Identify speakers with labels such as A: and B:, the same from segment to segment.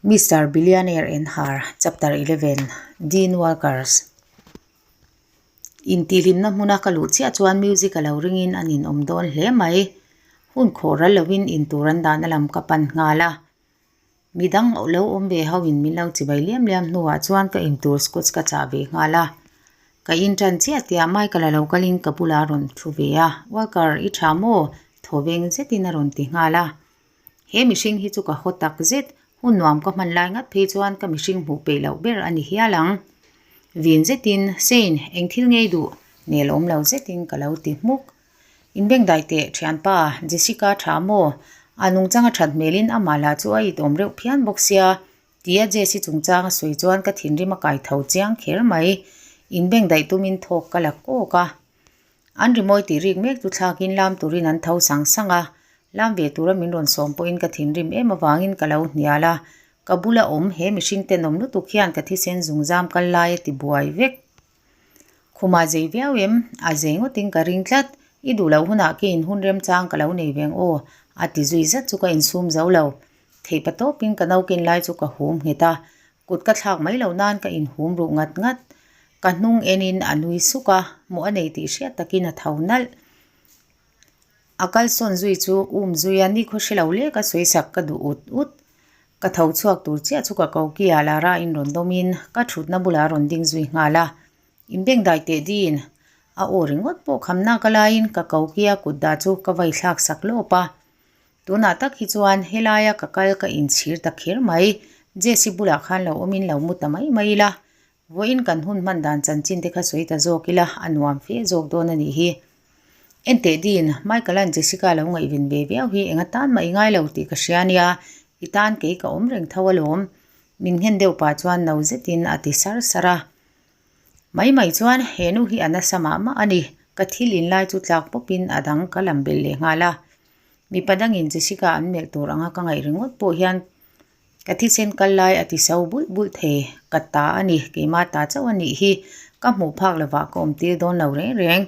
A: Mister Billionaire and Her, Chapter 11, Dean Walkers Intihhlimna hmuna ka luh chiah chuan music a lo ringin an inawm dawn hle mai. Hun khawh ral lovin intur an dahna lam ka pan nghal a. Midang lo awm ve ho in min lo chibai liam liam hnuah chuan ka intur scotch ka chah ve nghal a. Ka in tan chiah tiah Michael a lo kalin ka bulah a rawn thu ve a, Walker i tha maw? Thaw veng zetin a rawn ti nghal a. He mihring hi chu ka haw tak zet, hun nuam ka hman lai ngat phei chuan ka mihring hmuh peih loh ber a ni hial ang. Vin zetin, Shane, eng thil ngei duh? Nel awm lo zetin ka lo ti hmuk. Inbengdai teh, thianpa, Jessica tha maw? A nungchang a that hmelin amah lah chu a itawm reuh phian bawk sia, tia Jesse chungchang a sawi chuan ka thinrim a kai tho chiang kher mai. Inbengdaih tumin thawk ka la kawk a. An rimawi tih rik mek chu thlakin lam turin an tho sang sang a, lam ve tura min rawn sawm pawhin ka thinrim em avangin ka lo hnial a, ka bula awm he mihring tenawm lutuk hian ka thisen zungzam kal lai a ti buai vek. Khumah zei viau em? A zei ngawtin ka ring tlat, i duh loh hunah ke in hun remchang ka lo nei veng aw, a ti zui zat chu ka insum zo lo. Theihpa tawpin ka naukin lai chu ka hum nghet a, Kut ka thlak mai loh nan ka inhum ruh ngat ngat. Ka hnung enin a nui suk a, hmuh a nei tih hriat takin a tho nalh. A kalsawn zui chu um zui a, nikhaw hre lo lek a sawi sak ka duh ut ut. Ka tho chhuak tur chiah chu ka koki ah Lara in rawn dawmin ka thutna bulah a rawn ding zui nghal a. Inbengdai teh din a aw ringawt pawh khamna ka laiin ka koki a kut dah chu ka vai thlak sak lawp a. Tunah tak hi chuan helaia ka kal ka inchhir ta kher mai. Jesse bulah khan lo awmin lo mu ta mai mai ila. Vawiin kan hun hman dan chanchin te kha sawi ta zawk ila, a nuam fe zawk dawn a nih hi. Enteh Dean, Michael-a'n Jessica lo ngaihven ve viau hi enga tan mah i ngai lo tih ka hria ania, i tan kei ka awm reng tho alawm. Min nghen deuh pah chuan no zetin a ti sar sar a. Mai mai chuan he nu hi a nasa mah mah a ni. Ka thil inlai chu tlak pawpin a dang ka lam belh leh nghal a. Mipa dangin Jessica an melh tur anga ka ngaih ringawt pawh hian ka thisen kal lai a ti so bulh bulh thei. Ka ta a ni, keimah ta chauh a nih hi. Ka hmuh phak lovah ka awm tir dawn lo reng reng.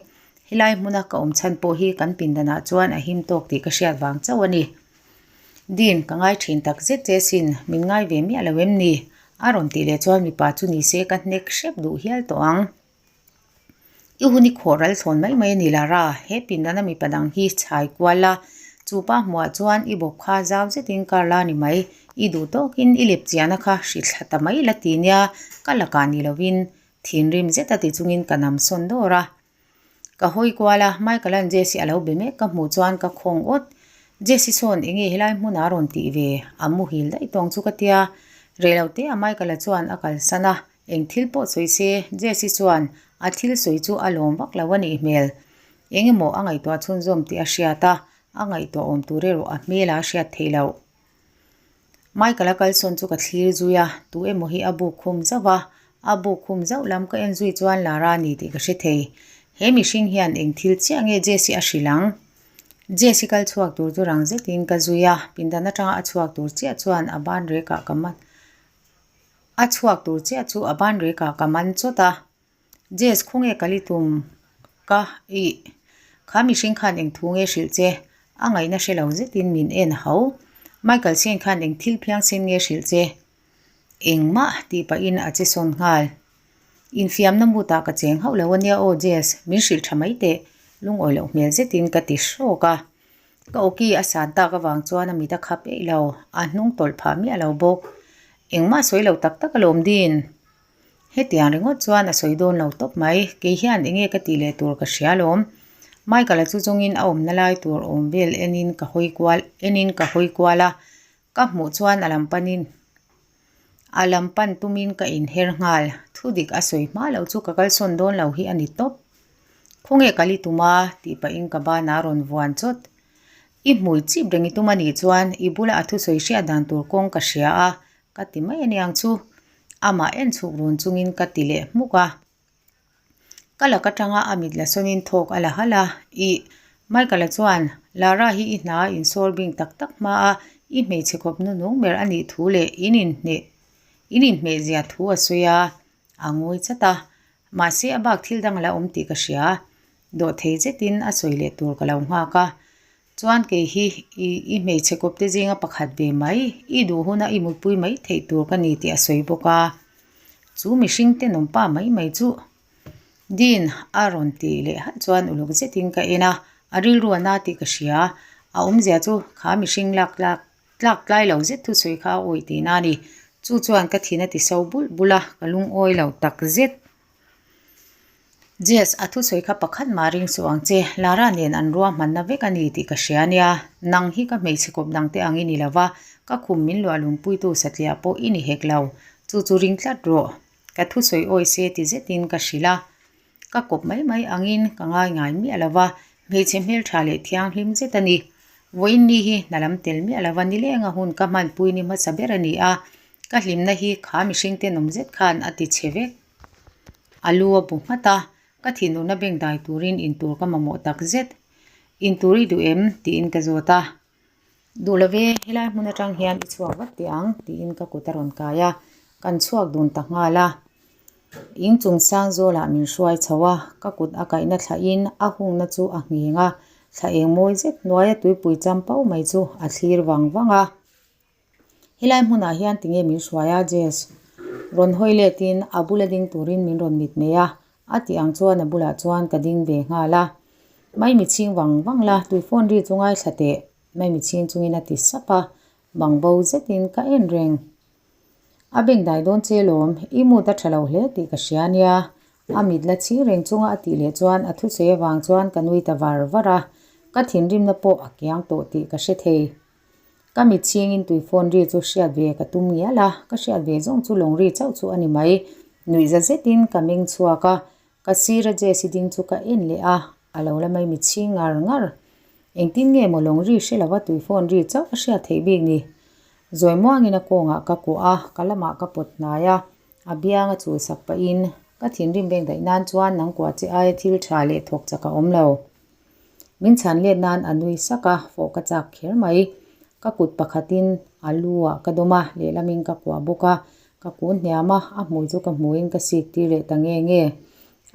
A: Helai hmuna ka awm chhan pawh hi kan pindanah chuan a him tawk tih ka hriat vang chauh a ni. Dean, ka ngai thin tak zet che sin, min ngai ve miah lo em ni? A rawn tih leh chuan mipa chu ni se ka hnek hrep duh hial tawh ang. I hun i khawh ral thlawn mai mai a ni Lara, he pindan a mipa dang hi chhai kual la, chu pa hmuah chuan i bawp kha zau zetin kar la ni mai, i duh tawkin i lep chiahna kha hri thla ta mai la ti nia, ka lakah ni lovin thinrim zet a ti chungin ka nam sawn dawr a. Ka hawi kual a, Michael-a'n Jesse a lo be mek ka hmuh chuan ka khawng awt. Jesse sawn enge helai hmunah a rawn tih ve? A muhil daih tawng chu ka tia. Reilote a Michael-a chuan a kalsan a, Eng thil pawh sawi se, Jesse chuan a thil sawi chu a lawm vak lo a nih hmel. Eng emaw a ngaihtuah chhunzawm tih a hriat a, a ngaihtuah awm tur erawh a hmel a hriat theih loh. Michael-a kalsawn chu ka thlir zui a, tu emaw hi a buk khum zauh a, a buk khum zauh lam ka en zui chuan Lara a ni tih ka hre thei. He mihring hian eng thil chiah nge Jesse a hrilh ang? Jesse kal chhuak tur chu rang zetin ka zui a, pindan atanga a chhuak tur chiah chuan a ban rekah ka man A chhuak tur chiah chu a ban rekah ka man chawt a, Jess khawnge ka li tum ka ih kha mihring khan eng thu nge hrilh che? A ngaihna hre lo zetin min en ho. Michael Shane khan eng thil phiangsen nge hrilh che? Engmah tih pahin a che sawn nghal. Infiamna mutah ka cheng hauh lo ania aw Jess, min hrilh tha mai teh lungawi loh hmel zetin ka ti hrawk a. Ka awki a san tak avang chuan a mit a khap eih lo, a hnung tawlh phah miah lo bawk. Engmah sawi lo tak tak alawm din. Hetiang ringawt chuan a sawi dawn lo tawp mai, kei hian enge ka tih leh tur ka hria alawm. Michael-a chu zawngin a awmna lai tur awm vel enin ka hawi kual enin ka hawi kual a, ka hmuh chuan a lam panin a lam pan tumin ka inher nghal. Thudik a sawi hma loh chu ka kalsawn dawn lo hi a ni tawp. Khawnge ka li tum a? tih pahin ka banah a rawn vuan chawt. I hmui chip reng i tum a nih chuan i bula a thusawi hriat dan tur kawng ka hria a, ka ti mai aniang chu. Amah en chhuk run chungin ka ti leh hmuk a. Ka lak atanga a mit la sawnin thawk a la halh a, Ih, Michael-a chuan Lara hi i hna a insawr bing tak tak hma a, i hmeichhe khawp nunung ber a nih thu leh in inhne in inhmehzia thu a sawi a, a ngawi chat a. Mahse a bak thil dang a la awm tih ka hria. Dawhthei zetin a sawi leh tur ka lo nghak a. Chuan kei hi i i hmeichhe kawpte zinga pakhat ve mai, i duh huna i mutpui mai theih tur ka ni tih a sawi bawk a. Chu mihring tenawmpa mai mai chu Dean a rawn tih leh halh chuan uluk zetin ka en a, a rilru a na tih ka hria. A awmzia chu kha mihring lak tlak tlak tlai lo zet thusawi kha a awih tihna a ni. Chu chuan ka thin a ti so bulh bulh a, ka lungawi lo tak zet. Jess, a thusawi kha pakhat mah ring suh ang che, Lara nen an ruahmanna vek a ni tih ka hria nia. Nang hi ka hmeichhe kawp dangte ang i ni lo va, ka khum min luah lungpuitu satliah pawh i ni hek lo. Chu chu ring tlat rawh. Ka thusawi awi se ti zetin ka hrilh a. Ka kawp mai mai angin ka ngai ngai miah lo va, hmeichhe hmeltha leh thianghlim zet a ni. Vawiin ni hi hna lam tel miah lo va, nilenga hun ka hmanpui ni hmasa ber a ni a. Ka hlimna hi kha mihring tenawm zet khan a ti chhe vek. A lu a bu nghat a, ka thinurna beng dai turin intur ka mamawh tak zet. Intur i duh em? tiin ka zawt a. Duh lo ve, helai hmun atang hian i chhuak vat teh ang, tiin ka kut a rawn kai a, kan chhuak dun ta nghal a. In chung sang zawlah min hruai chho a, ka kut a kaihna thlahin a hungna chu a ngheng a, thla eng mawi zet hnuaia tuipui cham pau mai chu a thlir vang vang a. Helai hmunah hian tinge min hruai a Jess? Rawn hawi letin a bula ding turin min rawn mitmei a, a tih ang chuan a bulah chuan ka ding ve nghal a. Maimi chhing vang vang la, tui phone ri chu ngaithla teh, Maimi chhing chungin a ti sap a, bang bo zetin ka en reng. A beng dai dawn che lawm, i mood a tha lo hle tih ka hria nia, a mit la chhing reng chunga a tih leh chuan a thusawi avang chuan ka nui ta var var a, ka thinrimna pawh a kiang tawh tih ka hre thei. Ka mit chhingin tui phone ri chu hriat ve ka tum ngial a, ka hriat ve zawng chu lawng ri chauh chu a ni mai. Nuihza zetin ka meng chhuak a, ka sira Jessy ding chu ka en leh a, a lo la mai mit chhing ngar ngar. Engtin nge maw lawng ri hre lova tui phone ri chauh a hriat theih bik ni? Zawi muangin a kawngah ka kuah a, ka lamah ka pawt hnai a, a biang a chul sak pahin ka thinrim beng daih nan chuan nang kuah che aia thil tha leh thawk chak a awm lo. Min chhan let nan a nui sak a, fawh ka chak kher mai. Ka kut pakhatin a lu ah ka dawm a, lehlamin ka kuah bawk a. Ka kun hniam a, a hmui chu ka hmuin ka sik tir leh ta nge nge.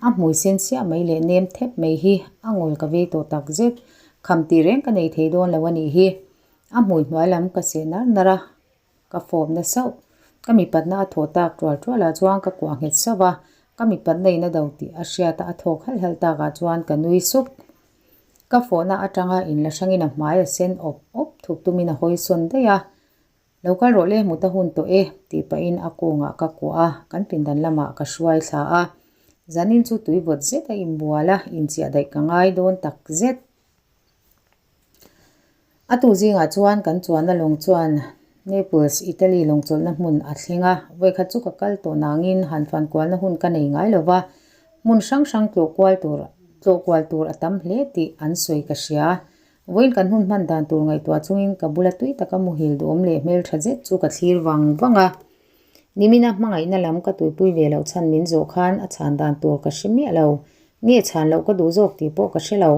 A: A hmui sen chiah mai leh nem thep mai hi a ngawl ka vei tawh tak zet. Kham tih reng ka nei thei dawn lo a nih hi. A hmui hnuai lam ka seh nar nar a. Ka fawp na sauh. Ka mipatna a thawh tak tual tual ah chuan ka kuah nghet sauh a, ka mipatna in a do tih a hriat a, a thawk halh halh tak ah chuan ka nui sup. Ka fawhna atanga in la hrangin a hmai a sen awp awp thuk tumin a hawi sawn daih a, Lo kal rawh le mut a hun tawh e tih pahin a kawngah ka kuah a, kan pindan lamah ka hruai thla a. Zanin chu tui vawt zet a inbual a, inchiah daih ka ngai dawn tak zet. A tu zingah chuan kan chuanna lawng chuan Naples, Italy lawngchawlhna hmun a thleng a. Vawikhat chu ka kal tawh nangin han fankualna hun ka nei ngai lo va, hmun hrang hrang tlawh kual tur tlawh kual tur a tam hle tih an sawi ka hria. Vawiin kan hun hman dan tur ngaihtuah chungin ka bula tui taka muhil duhawm leh hmeltha zet chu ka thlir vang vang a. Nimina hmangaihna lam ka tuipui ve loh chhan min zawh khan a chhan dan tur ka hre miah lo. Nge chhan loh ka duh zawk tih pawh ka hre lo.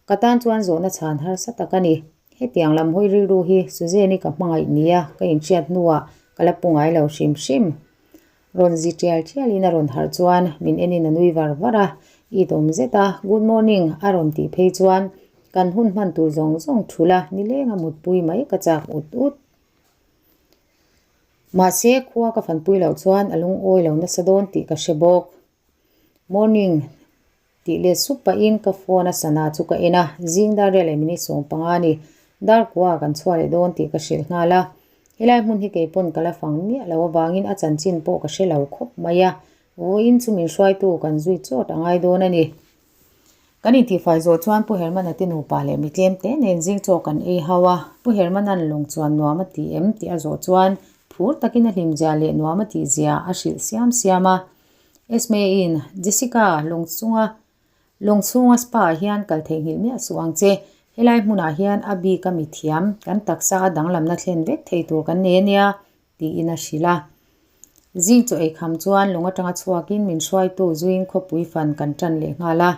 A: Ka tan chuan zawhna chhan harsa tak a ni. Hetiang lam hawi rilru hi Suzanne-i ka hmangaih nia ka inhriat hnuah ka la pu ngai lo hrim hrim. Rawn zi tial tialin a rawn harh chuan min enin a nui var var a, it awm zet a, Good morning a rawn tih phei chuan kan hun hman tur zawng zawng thul a, nilenga mutpui mai ka chak ut ut. Mahse, khua ka fanpui loh chuan a lungawi lo nasa dawn tih ka hre bawk. Morning tih leh sup pahin ka phone a sana chu ka en a, zing dar riat leh minute 15 a ni. Dar kua kan chhuah leh dawn tih ka hrilh nghal a. Helai hmun hi kei pawn ka la fang miah lo avangin a chanchin pawh ka hre lo khawp mai a, vawiin chu min hruaitu kan zui chawt a ngai dawn a ni. Kan intihfai zawh chuan Pu Hermana te nupa leh mi tlem te nen zing chaw kan ei hau a, Pu Hermana'n lawng chuan nuam a ti em tih a zawh chuan phur takin a hlimzia leh nuam a tihzia a hrilh siam siam a. Esme-in, Jessica, lawng chunga lawng chhunga spa ah hian kal theihnghilh miah suh ang che. Helai hmunah hian a bik a mithiam, kan taksa a danglamna thlen vek thei tur kan nei a nia, tiin a hrilh a. Zing chaw ei kham chuan lawng atanga chhuakin min hruaitu zuiin khawpui fan kan tan leh nghal a.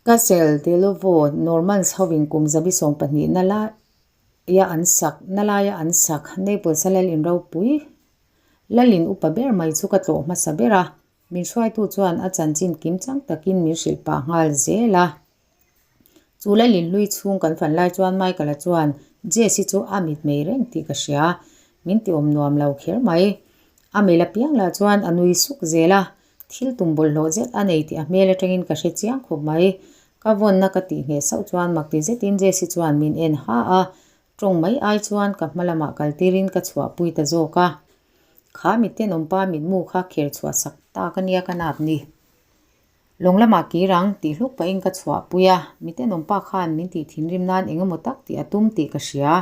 A: Castle dell'Ovo, Normans hovin kum zabi 12 na laia an sak na laia an sak Naples a lal in ropui Lalin upa ber mai chu ka tlawh hmasa ber a, min hruaitu chuan a chanchin kim chang takin min hrilh pah nghal zel a. Chu Lalin hlui chhung kan fan lai chuan Michael-a chuan Jess-i chu a mitmei reng tih ka hria, min ti awm nuam lo kher mai. A mel apiang lah chuan a nui suk zel a, thil tum bawlhhlawh zet a nei tih a hmel atangin ka hre chiang khawp mai. Ka vawnna ka tih ngheh sauh chuan mak ti zetin Jess-i chuan min en ha a, tawng mai ai chuan ka hma lamah kal tirin ka chhuahpui ta zawk a. Kha mitenawmpa mitmu kha kher chhuah sak tak a nia ka nap ni. Lawng lamah kir ang tih hluk pahin ka chhuahpui a, mitenawmpa khan min tih thinrim nan eng emaw tak tih a tum tih ka hria.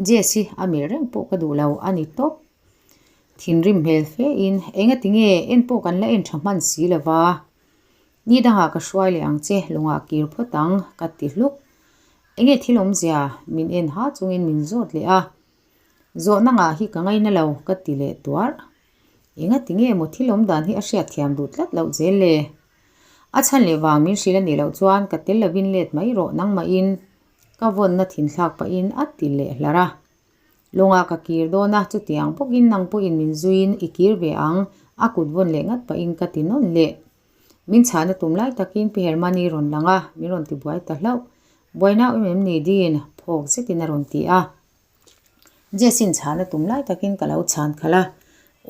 A: Jess hi a melh reng pawh ka duh lo a ni tawp. Thinrim hmel fe in, Enga tinge en pawh kan la en tha hman si lo va, ni dangah ka hruai leh ang che, lawngah kir phawt ang ka ti hluk. Enge thil awmzia min en ha chungin min zawt leh a, Zawhna ngah hi ka ngaina lo ka ti leh tuarh. Enga ti nge maw thil awm dan hi a hriat thiam duh tlat loh zel le? A chhan leh vang min hrilh a nih loh chuan ka tel lovin let mai rawh nangmahin ka vawnna thin thlak pahin a ti leh hlar a. Lawngah ka kir dawn a, chutiang bawkin nang pawhin min zuiin i kir ve ang a kut vawn leh ngat pahin ka ti nawn leh. Min chhahna tum lai takin Pi Hermani rawn lang a, min rawn ti buai ta hlauh. Buaina awm em ni Dean? Phawk zetin a rawn ti a. Jesse-in chhahna tum lai takin ka lo chhan khalh a.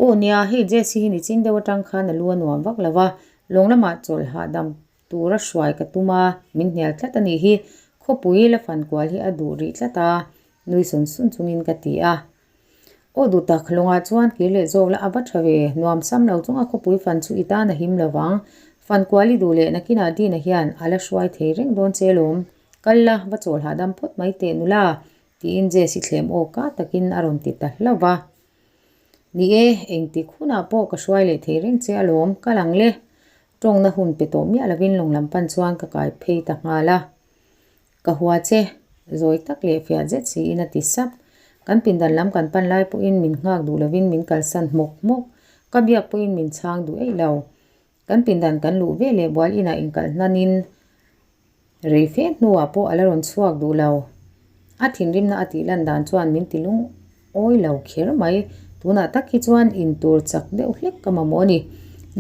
A: Aw nia, hei Jesse hi nichin deuh atang khan a lu a nuam vak lo va, lawng lamah chawlh hahdam tura hruai ka tum a, min hnial tlat a nih hi. Khawpui la fan kual hi a duh rih tlat a, nui sun sun chungin ka ti a. Aw duh tak, lawngah chuan kir leh zawk la a va tha ve, nuam sam lo chunga khawpui fan chu i tan a him lo vang. Fan kual i duh leh nakinah Dina hian a la hruai thei reng dawn che lawm. Kal la, va chawlh hahdam phawt mai teh nula, tiin Jess i thlem aw ka takin a rawn ti ta hlauh va. Ni e, engtik hunah pawh ka hruai leh thei reng che alawm, kal ang le. Tawngna hun pe tawh miah lovin lawng lam pan chuan ka kai phei ta nghal a. Ka hua che, zawi tak leh fiah zet siin a ti sap. Kan pindan lam kan pan lai pawhin min nghak duh lovin min kalsan hmawk hmawk. Ka biak pawhin min chhang duh eih lo. Kan pindan kan luh ve leh bual inah inkalh hnanin rei fe hnuah pawh a la rawn chhuak duh lo. A thinrimna a tih lan dan chuan min ti lungawi lo kher mai. Tunah tak hi chuan intur chak deuh hlek ka mamawh a ni.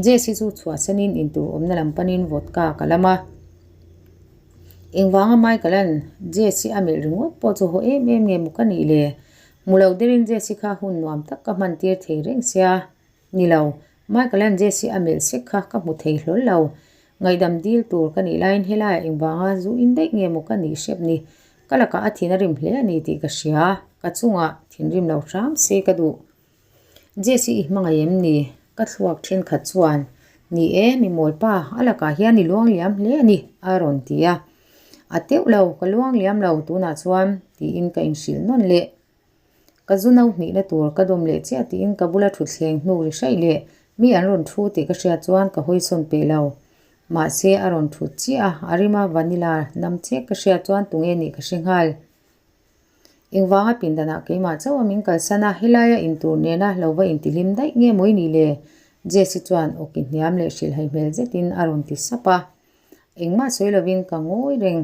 A: Jess hi chu chhuahsanin intur awmna lam panin vodka ka lam a. Engvanga Michael-a'n Jess hi a melh ringawt pawh chu haw em em nge maw ka nih le? Hmu lo derin Jess hi kha hun nuam tak ka hman tir thei reng sia. Ni lo, Michael-a'n Jesse a melh sek kha ka hmu thei hlawl lo. Ngaihdam dil tur ka nih laiin helaiah engvanga zu in daih nge maw ka nih hrep ni? Ka lakah a thin a rim hle a ni tih ka hria, ka chungah thinrim lo hram se ka duh. Jesse i hmangaih em ni? Ka thluak thenkhat chuan, Ni e, mi mawlpa, a lakah hian i luang liam hle a ni, a rawn ti a. A teuh lo, ka luang liam lo tunah chuan, tiin ka inhrilh nawn leh. Ka zu no hnihna tur ka dawm leh chiah tiin ka bula thutthleng hnu ri hraih leh mi an rawn thu tih ka hriat chuan ka hawisawn peh lo. Mahse a rawn thut chiah a, a rima vanilla nam chek ka hriat chuan tunge nih ka hre nghal. Engvanga pindanah keimah chauh a min kalsan a, helaia intur nena lo va intihlim daih nge mawi ni le? Jesse chuan awki hniam leh hrilhhai hmel zetin a rawn ti sap a. Engmah sawi lovin ka ngawi reng.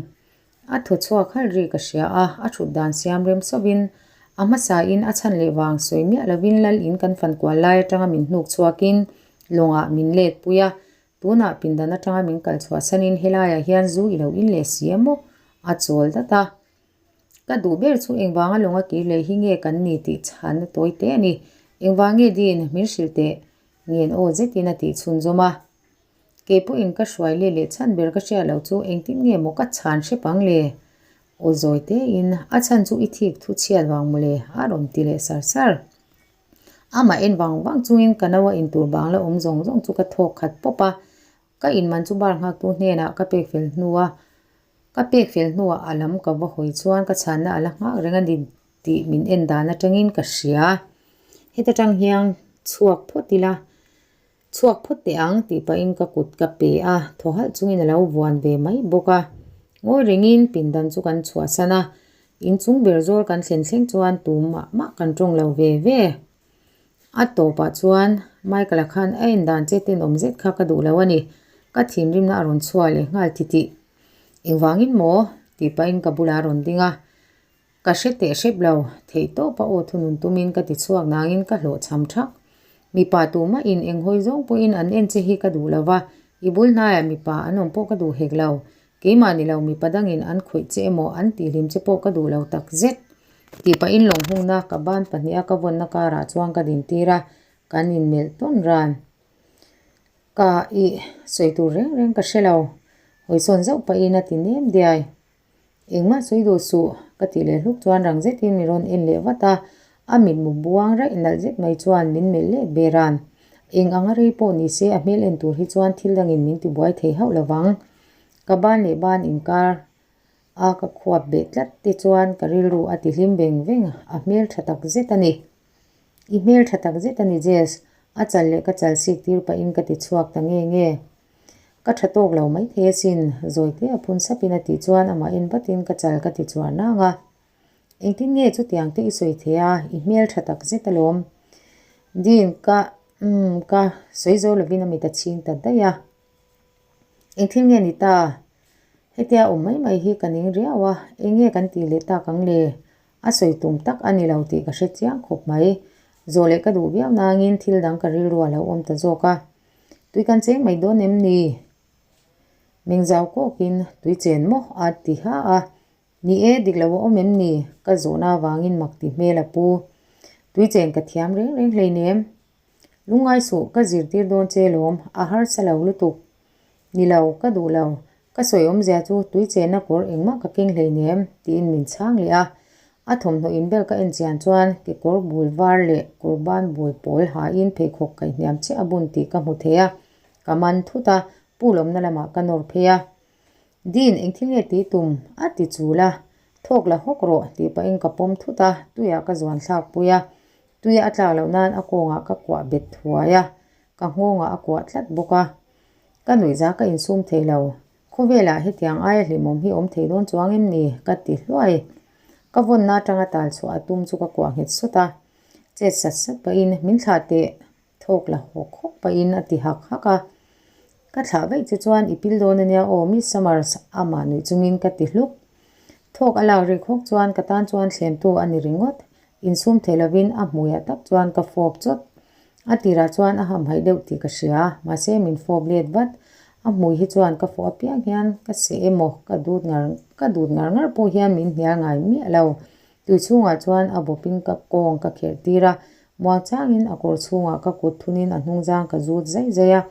A: A thaw chhuak halh ri ka hria a, a thut dan siam rem sauhin a hmasain a chhan leh vang sawi miah lovin lal in kan fan kual lai atanga min hnuk chhuakin lawngah min let pui a, tunah pindan atanga min kal chhuah sanin helaiah hian zu i lo in leh si a maw? A chawl dat a. Ka duh ber chu engvanga lawnga kir leh hi nge kan ni tih chhanna tawi te a ni. Engvang nge Dean, min hrilh teh ngen aw zetin a tih chhunzawm a. Kei pawhin ka hruai let leh chhan ber ka hriat loh chu engtin nge maw ka chhan hrep ang le? Aw zawi tein a chhan chu i thik thu chhiat vang maw le a rawn ti leh sar sar. Amah en vang vang chungin ka no a intur bang la awm zawng zawng chu ka thawk khat pawp a, ka inman chu bar nghaktu hnenah ka pek fel hnua ka pek fel hnuah a lam ka va hawi chuan ka chhanna a la nghak reng a ni tih min en dan atangin ka hria. Heta tang hian chhuak phawt ila. Chhuak phawt teh ang tih pahin ka kut ka pe a, thaw halh chungin a lo vuan ve mai bawk a. Ngawi rengin pindan chu kan chhuahsan a, inchung ber zawl kan thlen thleng chuan tu mah mah kan tawng lo ve ve. A tawpah chuan Michael-a khan a en dan che tenawm zet kha ka duh lo a ni, ka thinrimna a rawn chhuah leh nghal titih. Engvangin maw? tih pahin ka bulah a rawn ding a. Ka hre teh hrep lo, theih tawp a aw thunun tumin ka ti chhuak nangin ka hlawh chham thak. Mipa tumahin eng hawi zawng pawhin an en che hi ka duh lo va, i bul hnaiah mipa an awm pawh ka duh hek lo. Keimah ni lo mipa dangin an khawih che emaw an tihhlim che pawh ka duh lo tak zet. Tih pahin lawng hungna ka ban pahniha ka vawnna karah chuan ka dintir a, kan inmelh tawn ran. Ka ih sawi tur reng reng ka hre lo. Hawisawn zauh pahin a ti nem diai. Engmah sawi duh suh, ka tih leh hluk chuan rang zetin mi rawn en leh vat a, a mitmu buang raih nalh zet mai chuan min melh let ve ran. Eng anga rei pawh ni se a hmel en tur hi chuan thil dangin min tibuai thei hauh lo vang. Ka ban leh ban inkar a ka khuap beh tlat te chuan ka rilru a ti hlim veng veng, a hmel tha tak zet a ni. I hmel tha tak zet a ni Jess, a chal leh ka chal sik tir pahin ka ti chhuak ta nge nge. Ka tha tawk lo maithei asin, Zawite a phun sapin a tih chuan amah en vatin ka chal ka ti chuar nang a. Engtin nge chutiang te i sawi thei a, i hmel tha tak zet alawm. Dean ka umm ka sawi zo lovin a mit a chhing ta daih a. Engthil nge ni ta? Hetia awm mai mai hi ka ning riau a, eng nge kan tih leh tak ang le? A sawi tum tak a ni lo tih ka hre chiang khawp mai. Zawh leh ka duh viau nangin thil dang ka rilru a lo awm ta zawk a. Tui kan cheng mai dawn em ni? Meng zau kawkin tui chen maw a ti ha a. Ni e, dik lo a awm em ni? Ka zawhna avangin mak ti hmel a pu. Tui chen ka thiam reng reng hleinem. Lungngai suh, ka zirtir dawn che lawm, a harsa lo lutuk. Ni lo, ka duh lo. Ka sawi awmzia chu tui chenna kawr engmah ka keng hleinem, tiin min chhang leh a. A thawmhnaw inbel ka en chian chuan kekawr bul var leh kawr ban bul pawl hain pheikhawk kaihhniam chiah a bun tih ka hmu thei a. Ka man thut a, pool awmna lamah ka nawr phei a. Dean, engthil nge tih tum? a ti chul a. Thawk la hawk rawh, tih pahin ka pawm thut a, tuiah ka zuan thlak pui a. Tuia a tlak loh nan a kawngah ka kuah bet thuai a, ka nghawngah a kuah tlat bawk a. Ka nuihza ka insum thei lo. Khawvelah hetiang aia hlimawm hi awm thei dawn chuang em ni? ka ti hluai. Ka vawnna atanga tal chhuah a tum chu ka kuah nghet sawt a. Chet sat sat pahin min thlah teh thawk la hawk hawk pahin a ti hak hak a. Ka thlah vaih che chuan i pil dawn ania aw Miss Summers amah nuih chungin ka ti hluk. Thawk a lak rik hawk chuan ka tan chuan thlemtu a ni ringawt. Insum thei lovin a hmuiah tak chuan ka fawp chawt. A tirah chuan a hamhaih deuh tih ka hria, mahse min fawp let vat. A hmui hi chuan ka fawh apiang hian ka seh emaw ka dut ngar ka dut ngar ngar pawh hian min hnial ngai miah lo. Tui chhungah chuan a bawpin ka kawng ka kherh tir a, muang changin a kawr chhungah ka kut thunin a hnungzang ka zut zai zai a.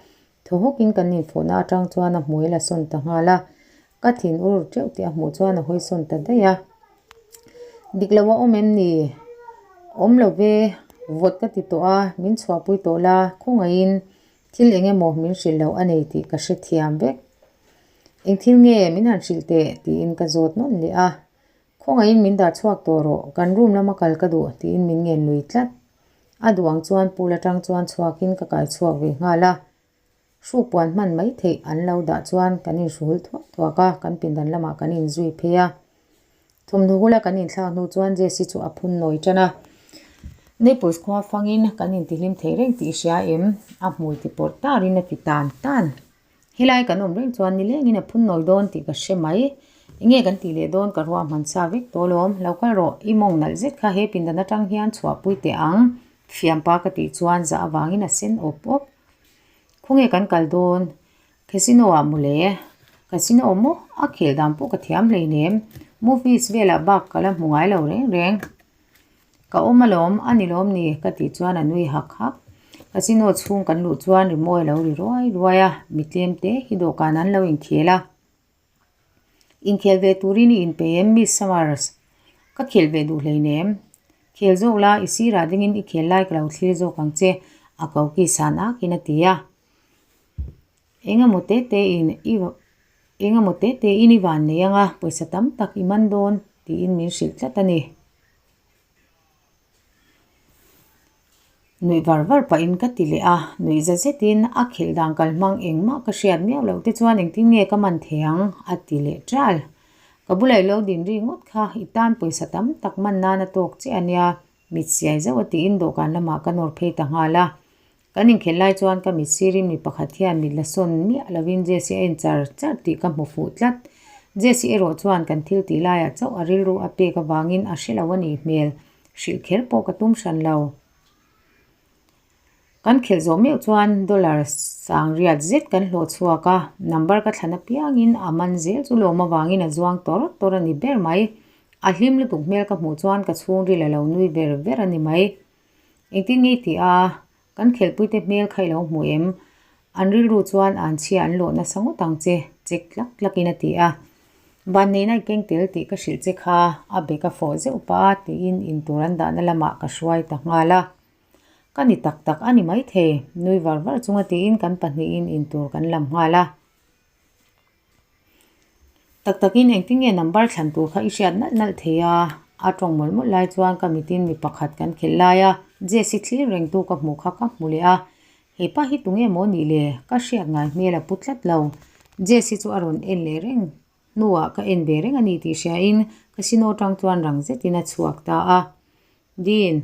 A: Thaw hawkin kan infawhna atang chuan a hmui la sawn ta nghal a, ka thin ur teuh tih a hmuh chuan a hawi sawn ta daih a. Dik lo a awm em ni? Awm lo ve, vawt ka ti tawh a, min chhuahpui tawh la, khawngaihin thil eng emaw min hrilh loh a nei tih ka hrethiam vek. Eng thil nge min han hrilh teh? tiin ka zawt nawn leh a. Khawngaihin min dah chhuak tawh rawh, kan room lama kal ka duh tiin min ngen lui tlat. A duh ang chuan pool atang chuan chhuakin ka kai chhuak ve nghal a. Hruk puan hman mai theih an lo dah chuan kan inhruhul thuak thuak a, kan pindan lamah kan inzui phei a. Thawmhnaw hula kan inthlak hnu chuan Jessie chu a phun nawi tan a. Naples khua fangin kan intihlim thei reng tih i hria em? A hmui ti pawrh tarin a ti tan tan. Helai kan awm reng chuan nilengin a phun nawi dawn tih ka hre mai. Enge kan tih leh dawn ka ruah hman sa vek tawh alawm. Lo kal rawh, i mawng nalh zet kha he pindan atang hian chhuahpui teh ang. Fiampa ka tih chuan zah avangin a sen awp awp. Khawnge kan kal dawn? Casino ah mawle. Casino maw? A khel dan pawh ka thiam hleinem. Movies velah bak ka la hmu ngai lo reng reng. Ka awm alawm, a ni lawm ni? ka tih chuan a nui hak hak. Casino chhung kan luh chuan rimawi a lo ri ruai ruai a, mi tlem te hi dawhkan an lo inkhel a. Inkhel ve turin i inpeih em Miss Summers? Ka khel ve duh hleinem. Khel zawk la, i sirah dingin i khel lai ka lo thlir zawk ang che, a koki san akin a ti a. Engemaw te te in i engemaw te te in i van nei anga pawisa tam tak i man dawn tiin min hrilh tlat a ni. Nuih var var pahin ka ti leh a, nuih za zetin a khelh dan kal hmang engmah ka hriat miau loh te chuan engtin nge ka man thei ang a ti leh ṭal. Ka bulah i lo din ri ngawt kha i tan pawisa tam tak man nan a tawk che a nia, mit siai zauh a tiin dawhkan lamah ka nawr phei ta nghal a. Kan inkhelh lai chuan ka mit sirin mi pakhat hian mit la sawn miah lovin Jessie a en char char tih ka hmu fuh tlat. Jessie erawh chuan kan thil tih laiah chauh a rilru a pek avangin a hre lo a nih hmel. Hrilh kher pawh ka tum hran lo. Kan khelh zawh meuh chuan dollar sang riat zet kan hlawh chhuak a, number ka thlan apiangin a man zel chu lawm avangin a zuang tawr tawr a ni ber mai. A hlim lutuk hmel ka hmuh chuan ka chhungril a lo nui ver ver a ni mai. Engtin nge i tih a? Kan khelhpuite hmel kha i lo hmu em? An rilru chuan an chhia an lawh nasa ngawt ang che, chek tlak tlakin a ti a. Vanneihna i keng tel tih ka hrilh che kha a bag a fawh zeuh pah a tiin intur an dahna lamah ka hruai ta nghal a. Ka ni tak tak a ni maithei, nui var var chunga tiin kan pahnihin intur kan lam nghal a. Tak takin engtin nge number thlan tur kha i hriat nalh nalh thei a, a tawng mawlh mawlh lai chuan ka mitin mi pakhat kan khelh lai a, Jesse thlir rengtu ka hmuh kha ka hmu leh a, hepa hi tunge maw nih le, ka hriat ngai hmel a pu tlat lo, Jesse chu a rawn en leh reng hnuah ka en ve reng a ni tih hriain casino tang chuan rang zetin a chhuak ta a, Dean.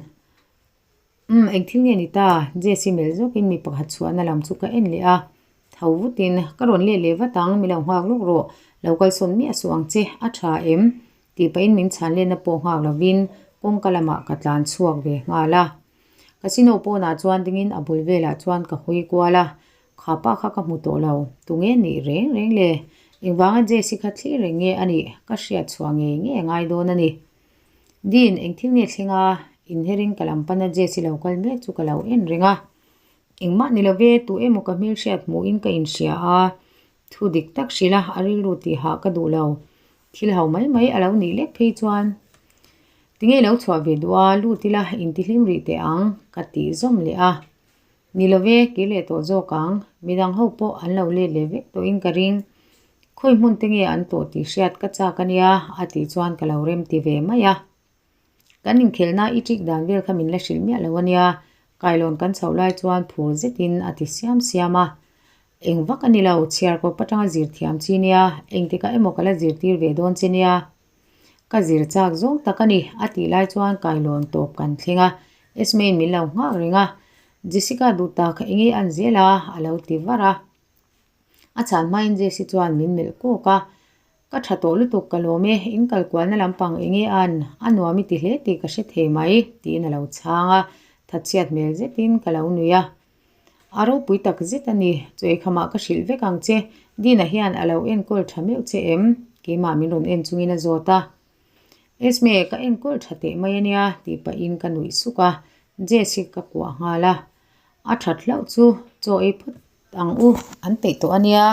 A: Umm, eng thil nge ni ta? Jesse melh zawkin mi pakhat chhuahna lam chu ka en leh a. Tho vutin, ka rawn let leh vat ang, mi lo nghak lawk rawh, lo kalsawn miah suh ang che, a tha em? tih pahin min chhan letna pawh nghak lovin kawngka lamah ka tlan chhuak ve nghal a. Casino pawnah chuan dingin a bul velah chuan ka hawi kual a, kha pa kha ka hmu tawh lo, tunge nih reng reng le? Engvanga Jesse kha thlir reng nge a nih? Ka hriat chhuah ngei ngei a ngai dawn a ni. Dean, eng thil nge thleng a? Inherin ka lam pana Jess-i lo kal mek chu ka lo en reng a. Engmah ni love, tu emaw ka hmelhriat hmuhin ka inhria a, thu dik tak hrilh a, a rilru tih hah ka duh lo. Thil ho mai mai a lo nih lek phei chuan tinge lo chhuah ve duh a, lut ila intihlim rih teh ang, ka tih zawm leh a. Ni lo ve, kir leh tawh zawk ang. Midang ho pawh an lo let leh vek tawhin ka ring. Khawi hmun te nge an tawh tih hriat ka chak a nia, a tih chuan ka lo rem ti ve mai a. Kan inkhelhna i ṭik dan vel kha min la hrilh miah lo a nia, kailawn kan chhoh lai chuan phur zetin a ti siam siam a. Eng vak a ni lo, chhiar kawp atanga zir thiam chi nia, engtikah emaw ka la zirtir ve dawn che nia. Ka zir chak zawng tak a ni, a tih lai chuan kailawn tawp kan thleng a, Esme-in min lo nghak reng a, Jessica duh tak enge an zel a, a lo ti var a. A chhan hmain Jessie chuan min melh kawk a, Ka tha tawh lutuk ka lawm e, in kal kualna lampang enge an, a nuam i ti hle tih ka hre thei mai, tiin a lo chhang a, thatchhiat hmel zetin ka lo nui a. A ropui tak zet a ni, Chuaikhamah ka hrilh vek ang che, Dina hian a lo enkawl tha meuh che em? Keimah min rawn en chungin a zawt a. Esme, ka enkawl tha teh mai a nia, tih pahin ka nuih suk a, Jess hi ka kuah nghal a. A that hlauh chu chaw ei phawt ang u, an peih tawh a nia.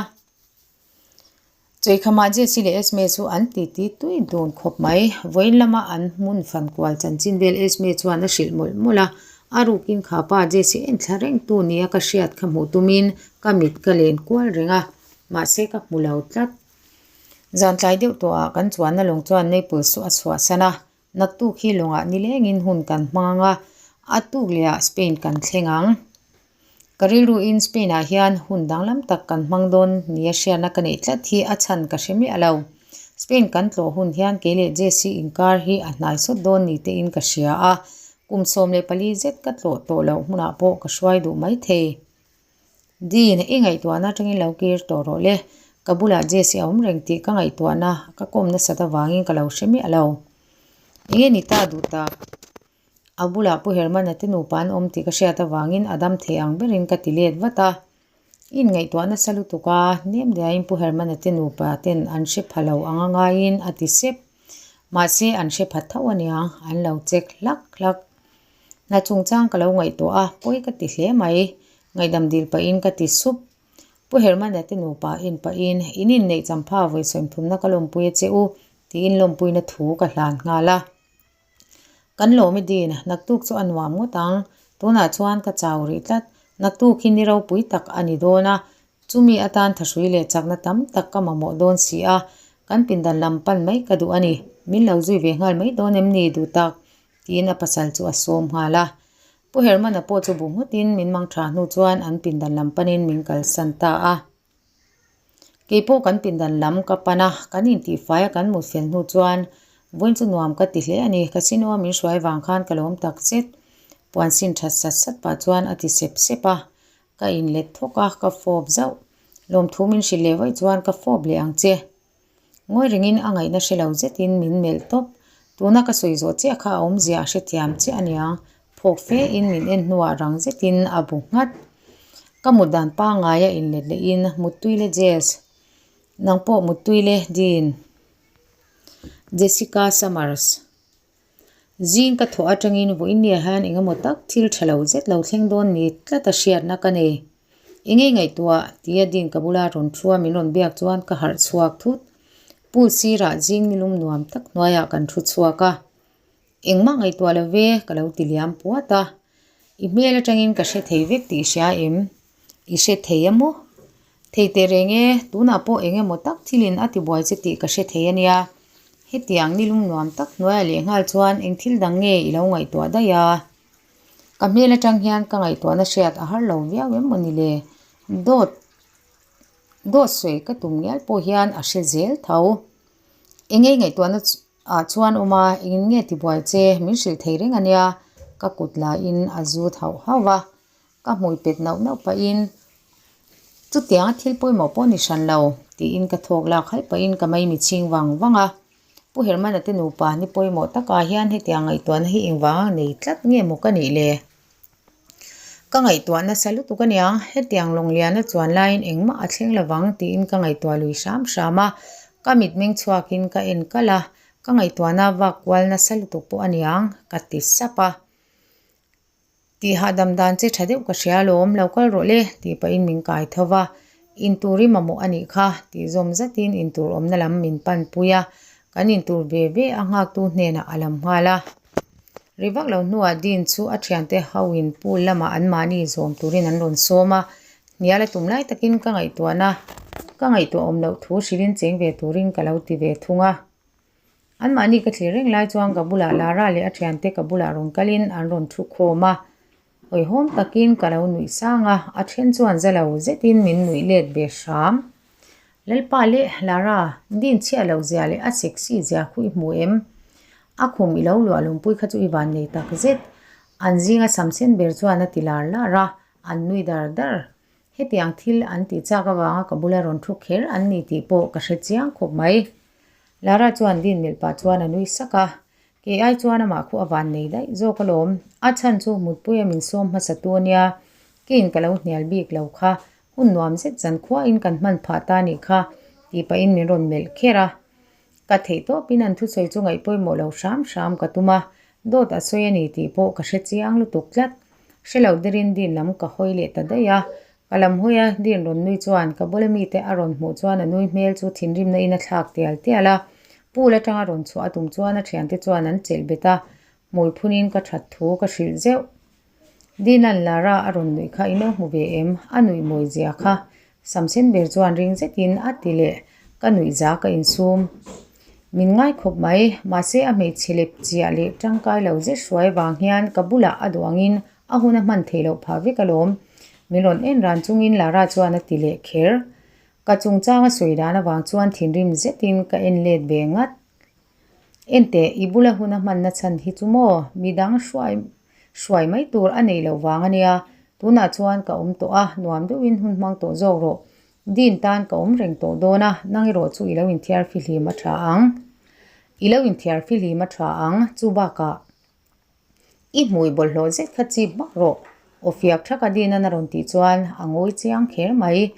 A: Chuaikhamah Jesse leh Esme chu an titi tui dun khawp mai. Vawiin lama an hmun fan kual chanchin vel Esme chuan a hrilh mawlh mawlh a. A rukin kha pa Jesse en thla reng tu nia ka hriat kha hmuh tumin ka mit ka len kual reng a, mahse ka hmu lo tlat. Zan tlai deuh tawhah kan chuanna lawng chuan Naples chu a chhuahsan a, naktuk hi lawngah nilengin hun kan hmang ang a, a tuk lehah Spain kan thleng ang. Ka rilruin Spain-ah hian hun danglam tak kan hmang dawn nia hriatna ka neih tlat hi a chhan ka hre miah lo. Spain kan tlawh hun hian kei leh Jesse inkar hi a hnai sawt dawn ni tein ka hria a, kum 14 zet ka tlawh tawh loh hmunah pawh ka hruai duh maithei. Dean, i ngaihtuahna atangin lo kir tawh rawh le. Ka bulah Jesse a awm reng tih ka ngaihtuahna ka kawm nasat avangin ka lo hre miah lo. Enge ni ta duh tak? A bulah Pu Hermana te nupa an awm tih ka hriat avangin a dam thei ang berin ka ti let vat a. I inngaihtuah nasa lutuk a, nem diain Pu Hermana te nupa ten an hre pha lo anga ngaiin a ti sep. Mahse an hre pha tho aniang, an lo check hlak hlak. Hna chungchang ka lo ngaihtuah a, pawi ka ti hle mai. Ngaihdam dil pahin ka ti sup. Pu Hermana te nupa en pahin, In inneih champha vawi sawimthumna ka lawmpui a che u, tiin lawmpuina thu ka hlan nghal a. Kan lawm i din, naktuk chu a nuam ngawt ang. Tunah chuan ka chau rih tlat. Naktuk hi ni ropui tak a ni dawn a, chumi atan thahrui leh chakna tam tak ka mamawh dawn si a, kan pindan lam pan mai ka duh a ni. Min lo zui ve nghal mai dawn em ni duh tak? tiin a pasal chu a sawm nghal a. Pu Hermana pawh chu bu ngawtin min mang tha hnu chuan an pindan lam panin min kalsan ta a. Kei pawh kan pindan lam ka pan a, kan intihfai a kan mut fel hnu chuan vawiin chu nuam ka ti hle a ni, casino a min hruai vang khan ka lawm tak zet. Puan sin that sat sat pah chuan a ti sep sep a, ka inlet thawk a, ka fawp zauh. Lawmthu min hrilh leh vaih chuan ka fawp leh ang che. Ngawi rengin a ngaihna hre lo zetin min melh tawp. Tuna ka sawi zawh chiah kha a awmzia a hrethiam chiah aniang. Phawk fe in min en hnuah rang zetin a bu nghat. Ka mut dan pangngai a inlet lehin Muttui le Jess, nang pawh Muttui le Dean. Jessica Summers. Zing ka thawh atangin vawiinniah hian eng emaw tak thil tha lo zet lo thleng dawn ni tlat a hriatna ka nei. Eng ei ngaihtuah tia Dean ka bula rawn thu a min rawn biak chuan ka harh chhuak thut. Pool sirah zing nilum nuam tak hnuaiah kan thu chhuak a. Engmah ngaihtuah lo ve ka lo ti liam puat a. I hmel atangin ka hre thei vek tih hria em? I hre thei a maw? Thei teh reng e, tunah pawh eng emaw tak thilin a tibuai che tih ka hre thei a nia. Hetiang nilung nuam tak hnuaiah leh nghal chuan eng thil dang nge i lo ngaihtuah daih a? Ka hmel atang hian ka ngaihtuahna hriat a har lo viau em maw ni le? Dawt dawt sawi ka tum ngial pawh hian a hre zel tho. Eng nge i ngaihtuahna ah chuan awm a, engin nge tibuai che min hrilh thei reng a nia, ka kut lahin a zut hauh hauh va. Ka hmui pet nauh nauh pahin chutianga thil pawimawh pawh ni hran lo tiin ka thawk lak halh pahin ka maimi chhing vang vang a. Pu Hermana te nupa ni pawimawh takah hian hetiang ngaihtuahna hi engvanga nei tlat nge maw ka nih le? Ka ngaihtuah nasa lutuk aniang, hetiang lawngliana chuan laiin engmah a thleng lovang tiin ka ngaihtuah lui hram hram a. Ka mitmeng chhuakin ka en kalh a, ka ngaihtuahna vak kual nasa lutuk pawh aniang ka ti sap a. Tih hahdam dan che tha deuh ka hria alawm, lo kal rawh le tih pahin min kai tho va, intur i mamawh a nih kha tih zawm zatin intur awmna lam min pan pui a, kan intur ve ve a nghaktu hnenah a lam nghal a. Ri vak lo hnuah Dean chu a thiante hoin pool lamah anmahni zawm turin an rawn sawm a, hnial a tum lai takin ka ngaihtuahna ka ngaihtuah awm loh thu hrilhin cheng ve turin ka lo ti ve thung a. Anmahni ka thlir reng lai chuan ka bulah Lara leh a thiante ka bulah rawn kalin an rawn thu khawm a, hawihhawm takin ka lo nuih sang a, a then chuan za lo zetin min nuih let ve hram. Lalpa leh Lara, din chhiah loh zia leh a sexy zia khu i hmu em? A khum i lo luah lungpui kha chu i van nei tak zet. An zinga sam sen ber chuan a ti lar lar a, an nui dar dar. Hetiang thil an tih chak avanga ka bula rawn thu kher an ni tih pawh ka hre chiang khawp mai. Lara chuan din melh pah chuan a nui sak a, Kei ai chuan amah khu a van nei daih zawk alawm. A chhan chu mutpuia min sawm hmasa tu ania, keiin ka lo hnial bik lo kha, hun nuam zet zan khuain kan hman phah ta nih kha, tih pahin min rawn melh kher a. Ka theih tawpin an thusawi chu ngaih pawimawh lo hram hram ka tum a, dawt a sawi a ni tih pawh ka hre chiang lutuk tlat. Hre lo derin din lam ka hawi leh ta daih a, Ka lam hawi a, Dean rawn nui chuan ka bula mite a rawn hmuh chuan a nui hmel chu thinrimna in a thlak tial tial a. Pool atanga rawn chhuah a tum chuan a thiante chuan an chelh bet a, hmui phunin ka that thu ka hrilh zeuh. Dean-a'n Lara a rawn nuih kha i lo hmu ve em? A nuih mawi zia kha. Sam sen ber chuan ring zetin a ti leh, ka nuih za ka insum. Min ngai khawp mai, mahse a hmeichhe lep chiah leh tangkai lo zet hruai vang hian ka bulah a duh angin A hun a hman theih loh phah vek alawm. Min rawn en ran chungin Lara chuan a ti leh kher. Ka chungchang a sawi dan avang chuan thinrim zetin ka en let ve ngat. Enteh, i bula hun a hmanna chhan hi chu maw? Midang hruai hruai mai tur a neih loh vang a nia. Tunah chuan ka awm tawh a, nuam deuhin hun hmang tawh zawk rawh. Dean tan ka awm reng tawh dawn a, nang erawh chu i lo inthiar fihlim a tha ang. I lo inthiar fihlim a tha ang, chu bakah. I hmui bawlhhlawh zet kha chip hmak rawh, aw fiak thak a Dina'n a rawn tih chuan a ngawi chiang kher mai.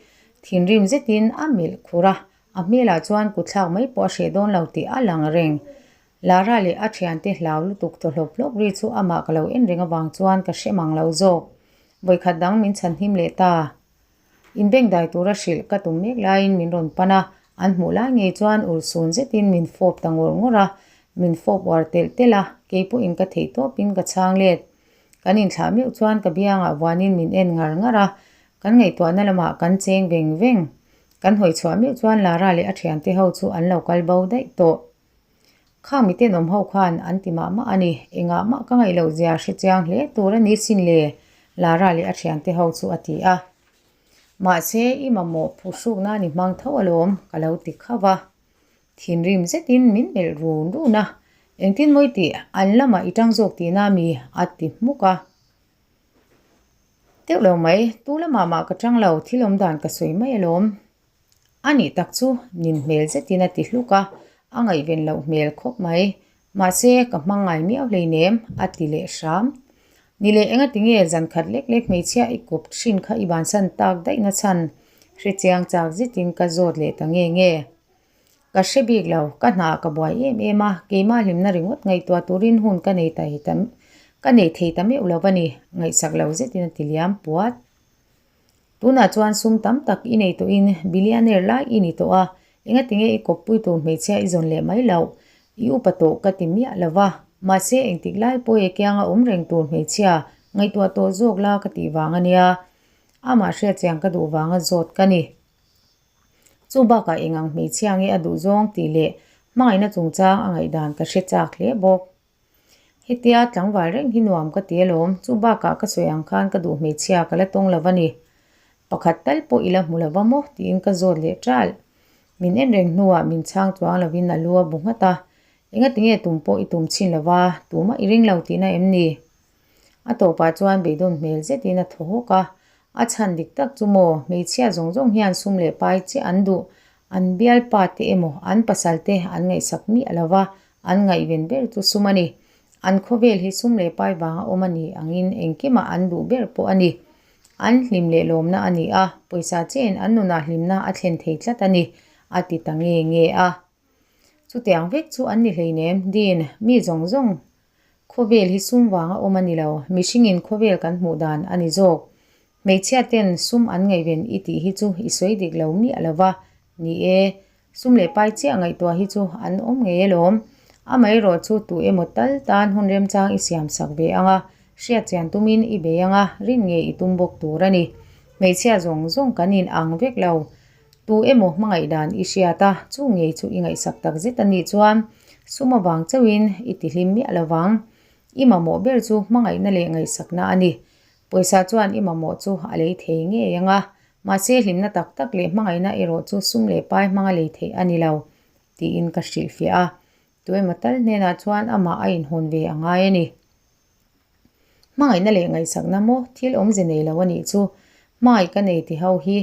A: Thinrim zetin a melh khur a, a hmelah chuan kutthlak mai pawh a hreh dawn lo tih a lang reng. Lara leh a thiante hlau lutuk thaw hlawp hlawp ri chu amah ka lo en reng avang chuan ka hre mang lo zawk. Vawikhat dang min chhan him leh ta. Inbengdai tura hrilh ka tum mek laiin min rawn pan a, an hmuh lai ngei chuan urhsun zetin min fawp ta ngawr ngawr a, min fawp uar telh telh a, kei pawhin ka theih tawpin ka chhang let. Kan inthlah meuh chuan ka biangah vuanin min en ngar ngar a, kan ngaihtuahna lamah kan cheng veng veng. Kan hawi chhuah meuh chuan Lara leh a thiante ho chu an lo kal bo daih tawh. Kha mi tenawm ho khan an ti mah mah a ni, engah mah ka ngaih loh zia hre chiang hle tur a ni sin le, Lara leh a thiante ho chu a ti a. Mahse, i mamawh phuhruk nan i hmang tho alawm, ka lo ti khauh a. Thinrim zetin min melh run run a, Engtin mawi tih, an lamah i tang zawk tihna mi? a ti hmuk a. Deuh lo mai, tu lamah mah ka tang lo, thil awm dan ka sawi mai alawm. A nih tak chu nin hmel zetin a ti hluk a, a ngaihven loh hmel khawp mai. Mahse, ka hmang ngai miau hleinem, a ti leh hram. Ni leh engati nge zan khat lek lek hmeichhia i kawp thin kha i bansan tak daih na chhan hre chiang chak zetin ka zawt leh ta nge nge. Ka hre bik lo, ka hna ka buai em em a, keimah hlimna ringawt ngaihtuah turin hun ka nei ta ka nei thei ta meuh lo a ni, ngaihsak lo zetin a ti liam puat. Tunah chuan sum tam tak i nei tawhin billionaire lai i ni tawh a, engati nge i kawppui tur hmeichhia i zawn leh mai loh? I upa tawh ka ti miah lo va, mahse engtik lai pawh e kianga awm reng tur hmeichhia ngaihtuah tawh zawk la ka tih vang a nia, amah hriatchiang ka duh vanga zawt ka ni. Chu bakah eng ang hmeichhia nge a duh zawng tih leh hmangaihna chungchang a ngaihdan ka hre chak hle bawk. Hetia tlangval reng hi nuam ka ti alawm, chu bakah ka sawi ang khan ka duh hmeichhia ka la tawng lo a ni. Pakhat tal pawh i la hmu lo va maw? tiin ka zawt leh ṭalh. Min en reng hnuah min chhang chuang lovin a lu a bu nghat a, Engati nge tum pawh i tum chhin lo va, tumah i ring lo tihna em ni? A tawpah chuan beidawn hmel zetin a thaw hawk a, a chhan dik tak chu maw, hmeichhia zawng zawng hian sum leh pai chiah an duh, an bialpa te emaw an pasal te an ngaihsak miah lo va, an ngaihven ber chu sum a ni. An khawvel hi sum leh pai vanga awm a ni angin engkimah an duh ber pawh a ni. An hlim leh lawmna a ni a, pawisa chiahin an nunah hlimna a thlen thei tlat a ni, a ti ta nge nge a. Chutiang vek chu an ni hleinem, Dean, mi zawng zawng Khawvel hi sum vanga awm a ni lo, mihringin khawvel kan hmuh dan a ni zawk. Hmeichhia ten sum an ngaihven i tih hi chu i sawi dik lo miah lo va, ni e, sum leh pai chiah ngaihtuah hi chu an awm ngei alawm. Amaherawh chu tu emaw tal tan hun remchang i siam sak ve ang a, hriat chian tumin i bei ang a, rin ngei i tum bawk tur a ni. Hmeichhia zawng zawng kan in ang vek lo. Tu emaw hmangaih dan i hriat a, chu ngei chu i ngaihsak tak zet a nih chuan sum avang chauhin i tihlim miah lo vang. I mamawh ber chu hmangaihna leh ngaihsakna a ni. Pawisa chuan i mamawh chu a lei thei ngei ang a, mahse hlimna tak tak leh hmangaihna erawh chu sum leh pai hmanga lei theih a ni lo, tiin ka hrilhfiah a. Tu emaw tal hnenah chuan amah a inhawn ve a ngai a ni. Hmangaihna leh ngaihsakna maw thil awmze nei lo a nih chu hmangaih ka nei ti ho hi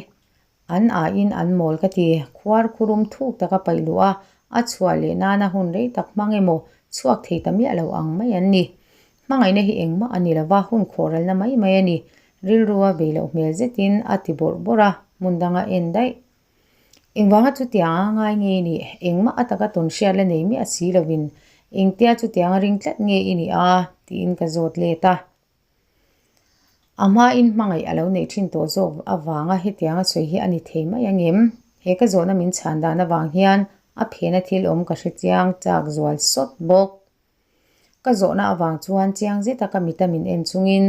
A: An aiin an mawl ka ti. Khuar khurum thuk taka paih luh a, a chhuah leh nana hun rei tak hmang emaw chhuak thei ta miah lo ang mai an ni. Hmangaihna hi engmah a ni lova, hun khawhralna mai mai a ni. Rilrua vei loh hmel zetin a ti bawrh bawrh a, hmun danga en daih. Engvanga chutianga ngai nge i nih? Engmah a taka tawn hriat la nei miah si lovin engtia chutianga ring tlat nge i nih a? tiin ka zawt let a. A hmain hmangaih a lo neih thin tawh zawk avanga hetianga sawi hi a ni thei mai ang em? He ka zawhna min chhan dan avang hian a phena thil awm ka hre chiang chak zual sawt bawk. Ka zawhna avang chuan chiang zeta ka mita min en chungin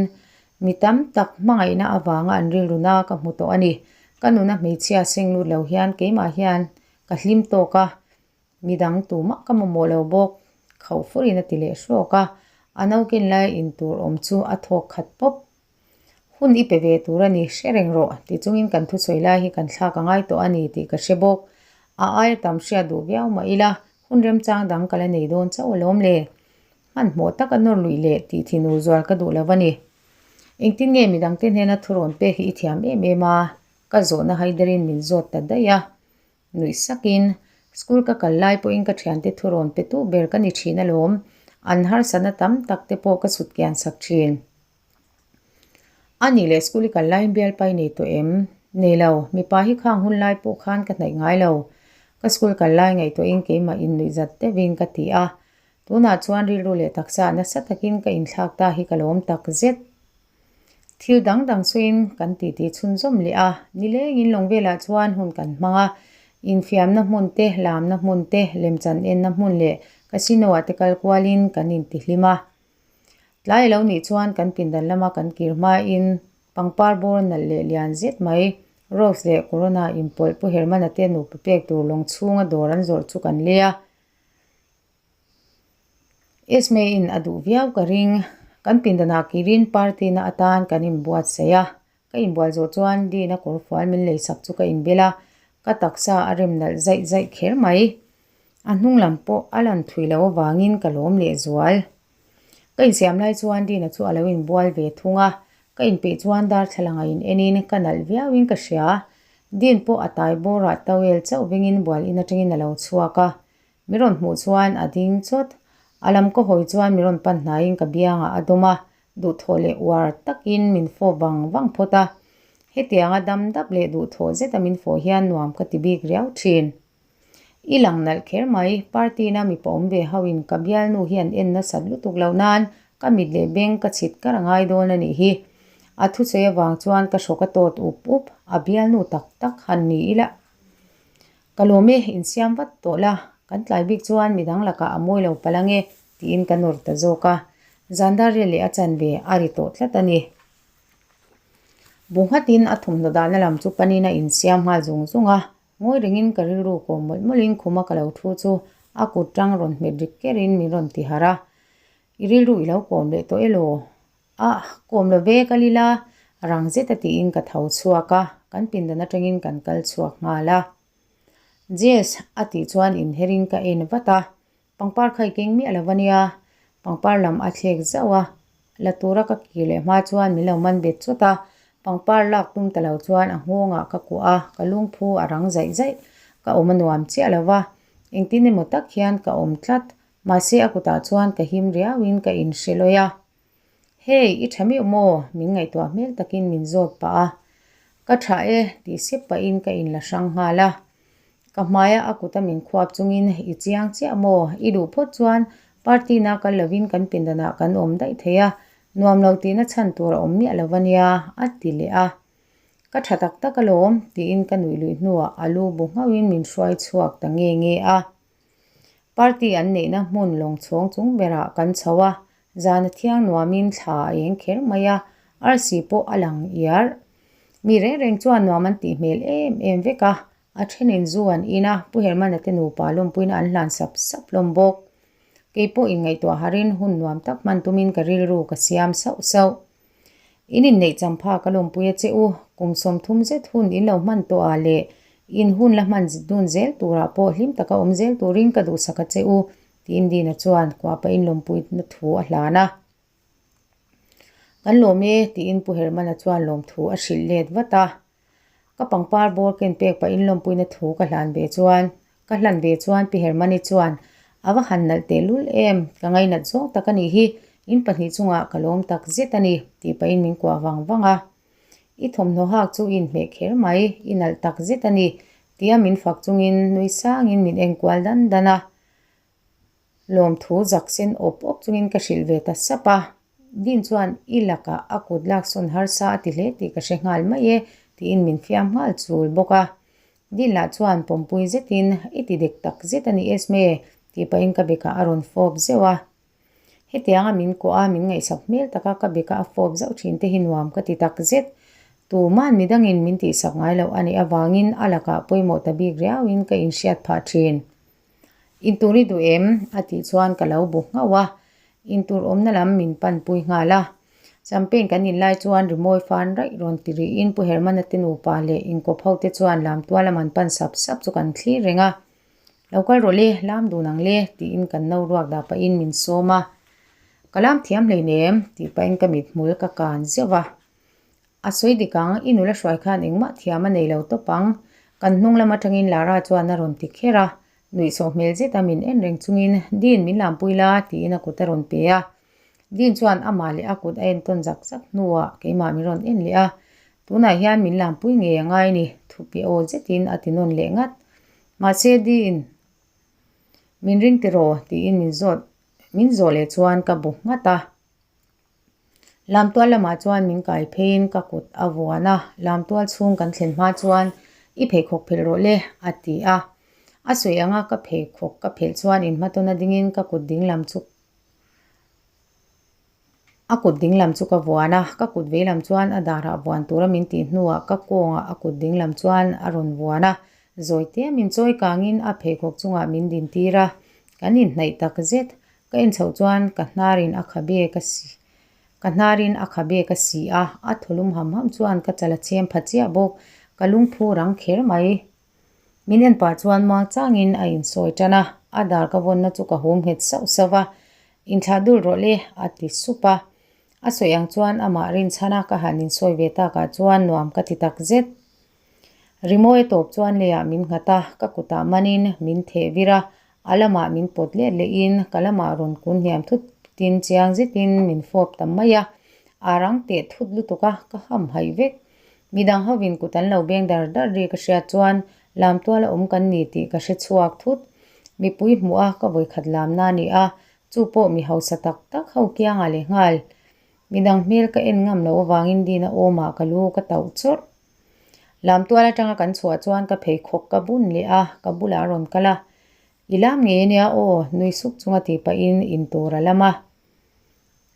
A: mi tam tak hmangaihna avanga an rilruna ka hmu tawh a ni. Ka nuna hmeichhia seng lut lo hian keimah hian ka hlim tawk a, Midang tumah ka mamawh lo bawk, khauh furin a ti leh hrawk a, a naukin lai in tur awm chu a thawk khat pawp. Hun i pe ve tur a ni, hre reng rawh, ti chungin kan thusawi lai hi kan thlak a ngai tawh a ni tih ka hre bawk. A aia tam hriat duh viau mah ila, hun remchang dang ka la nei dawn chauh alawm le. Hmanhmawh taka nawr luih leh tih thinur zual ka duh lo a ni. Engtin nge midangte hnena thurawn pek hi i thiam em em a? Ka zawhna haiderin min zawt ta daih a. Nuih sakin, School ka kal lai pawhin ka thiante thurawn pe tu ber ka ni thin alawm, an harsatna tam tak te pawh ka sut kian sak thin. A nih leh school i kal laiin bialpa i nei tawh em? Nei lo, mipa hi khang hun lai pawh khan ka hnaih ngai lo. Ka school kal lai ngaihtuahin keimah innuih zat deuhin ka ti a. Tunah chuan rilru leh taksa nasa takin ka inthlak ta hi ka lawm tak zet. Thil dang dang sawiin kan titi chhunzawm leh a, nilengin lawng velah chuan hun kan hmang a, infiamna hmun te, lamna hmun te, lemchan enna hmun leh casino ah te kal kualin kan intihlim a. Tlai a lo nih chuan kan pindan lama kan kir hmain pangpar bawr nalh leh lian zet mai, Rose leh Corona inpawlh Pu Hermana te nupa pek tur lawng chhunga dawr an zawrh chu kan lei a. Esme in a duh viau ka ring. Kan pindanah kirin party na atan kan inbuatsaih a. Ka inbual zawh chuan Dina kawrfual min leisak chu ka inbel a, ka taksa a rem nalh zaih zaih kher mai. A hnung lam pawh a lan thui loh avangin ka lawm leh zual. Ka insiam lai chuan Dina chu a lo inbual ve thung a, ka inpeih chuan darthlalang a in enin ka nalh viauin ka hria. Din pawh a tai bawrah towel chauh vengin bual in atangin a lo chhuak a, Mi rawn hmuh chuan a ding chawt. A lam ka hawi chuan mi rawn pan hnaiin ka biangah a dawm a. Duhthawh leh uar takin min fawp vang vang phawt a. Hetianga dam dap leh duhthawh zeta min fawh hian nuam ka ti bik riau thin. I lang nalh kher mai, party na mipa awm ve ho in ka bialnu hi an en nasat lutuk loh nan ka mit leh beng ka chhit kar a ngai dawn a nih hi. A thusawi avang chuan ka hrawk a tawt up up, a bialnu tak tak han ni ila. Ka lawm e, insiam vat tawh la, kan tlai bik chuan midang lakah a mawi lo palh ange tiin ka nawr ta zawk a. Zandar rial leh a chanve a ri tawh tlat a ni. Bu nghatin a thawmhnaw dahna lam chu panin a insiam nghal zung zung a, Ngawi rengin ka rilru kawm mawlh mawlhin khuma ka lo thu chu a kut tang rawn hmet rik kerin min rawn ti harh a, I rilru i lo kawm leh tawh elaw? Ah, kawm lo ve ka lila, rang zet a tiin ka tho chhuak a, kan pindan atangin kan kal chhuak nghal a. Jess a tih chuan inherin ka en vat a, Pangpar kha i keng miah lo va nia, pangpar lam a thlek zauh a, la tura ka kir leh hma chuan min lo man bet chawt a, pangpar lak tum ta lo chuan a nghawngah ka kuah a, ka lungphu a rang zaih zaih, ka awm a nuam chiah lo va, engtin emaw tak hian ka awm tlat, mahse a kutah chuan ka him riauin ka inhre lawi a. Hey, i tha miuh maw? Min ngaihtuah hmel takin min zawt pah a. Ka tha e, tih sep pahin ka inla hrang nghal a. Ka hmaia a kuta min khuap chungin i chiang chiah maw? I duh phawt chuan party na kal lovin kan pindanah kan awm daih thei a, nuam lo tihna chhan tur a awm miah lo ania, a ti leh a. Ka tha tak tak alawm, tiin ka nuih luih hnuah a lu bu nghauhin min hruai chhuak ta nge nge a. Party an neihna hmun lawng chhawng chung berah kan chho a, zan a thiang nuamin thla a eng kher mai a, arsi pawh a lang iar. Mi reng reng chuan nuam an tih hmel em em vek a, a thenin zu an in a, Pu Hermana te nupa lawmpuina an hlan sap sap hlawm bawk. Kei pawh inngaihtuah harin hun nuam tak hman tumin ka rilru ka siam sauh sauh. In inneih champha ka lawmpui a che u, kum 30 zet hun in lo hman tawh ah leh in hun la hman dun zel turah pawh hlim taka awm zel turin ka duhsak a che u, tiin Dina chuan kuah pahin lawmpuina thu a hlan a. Kan lawm e, tiin Pu Hermana chuan lawmthu a hrilh let vat a. Ka pangpar bawr ken pek pahin lawmpuina thu ka hlan ve chuan ka hlan ve chuan Pi Hermani chuan a va han nalh tehlul em, ka ngainat zawng tak a nih hi, in pahnih chungah ka lawm tak zet a ni tih pahin min kuah vang vang a. I thawmhnaw hak chu i inhmeh kher mai, i nalh tak zet a ni tia min fak chungin nui sangin min enkual dan dan a. Lawmthu zak sen awp awp chungin ka hrilh ve ta sap a. Din chuan i lakah a kut laksawn harsa a ti hle tih ka hre nghal mai e tiin min fiam nghal chul bawk a. Din lah chuan pawmpui zetin i ti dek tak zet a ni Esme tih pahin ka bekah a rawn fawp zeuh a. Hetianga min kuah a min ngaihsak hmel taka ka bekah a fawp zauh thin te hi nuam ka ti tak zet. Tuman midangin min tihsak ngai loh a nih avangin a lakah pawimawh ta bik riauin ka inhriat phah thin. Intur i duh em? a tih chuan ka lo bu nghauh a, intur awmna lam min panpui nghal a. Champagne kan in lai chuan rimawi fan raih rawn ti rihin Pu Hermana te nupa leh inkawp ho te chuan lam tual lam an pan sap sap chu kan thlir reng a. Lo kal rawh le, lam dun ang le, tiin kan no ruak dah pahin min sawm a. Ka lam thiam hleinem, tih pahin ka mithmul ka kan zeuh a. A sawi dik ang, i nula hruai khan engmah thiam a nei lo tawp ang. Kan hnung lam atangin Lara chuan a rawn ti kher a, nuihsawh hmel zeta min en reng chungin, Dean, min lampui la, tiin a kut a rawn pe a. Dean chuan amah leh a kut a entawn zak zak hnuah keimah min rawn en leh a, Tunah hian min lampui ngei a ngai ni, thupi aw zetin a ti nawn leh ngat. Mahse, Dean, min ring tiraw? tiin min zawt min zawh leh chuan ka bu nghat a. Lamtual lamah chuan min kai pheiin ka kut a vuan a, lamtual chhung kan thlen hma chuan i pheikhawk phelh rawh le a ti a. A sawi anga ka pheikhawk ka phelh chuan inhmatawn a dingin ka kut dinglam chu a kut dinglam chu ka vuan a, ka kut veilam chuan a darah vuan tura min tih hnuah ka kawngah a kut dinglam chuan a rawn vuan a, zawi te min chawi kangin a pheikhawk chungah min dintir a, kan inhnaih tak zet. Ka en chhoh chuan ka hnarin a khabe ka si ka hnarin a khabe ka si a, a thawlum ham ham chuan ka chal a chhem pha chiah bawk, ka lungphu rang kher mai. Min en pah chuan muang changin a insawi tan a, a dar ka vawnna chu ka hum nghet sauh sauh a, Inthlah dul rawh le a ti sup a. A sawi ang chuan amah rinchhana ka han insawi ve takah chuan nuam ka ti tak zet. Rimawi a tawp chuan leiah min nghat a, ka kutah manin min theh vir a, a lamah min pawt let lehin ka lamah rawn kun hniam thut tin chiang zetin min fawp ta mai a. A rang teh thut lutuk a, ka ham haih vek. Midang hovin kut an lo beng dar dar ri ka hriat chuan lam tuala awm kan ni tih ka hre chhuak thut. Mipui hmuh a ka vawikhat lamna a ni a, chu pawh mi hausa tak tak ho kiangah leh nghal. Midang hmel ka en ngam loh avangin Dina awmah ka lu ka tauh chawrh. Lam tual atanga kan chhuah chuan ka pheikhawk ka bun leh a, ka bulah a rawn kal a. I lam ngei ania aw, nui suk chunga tih pahin in tur a lam a.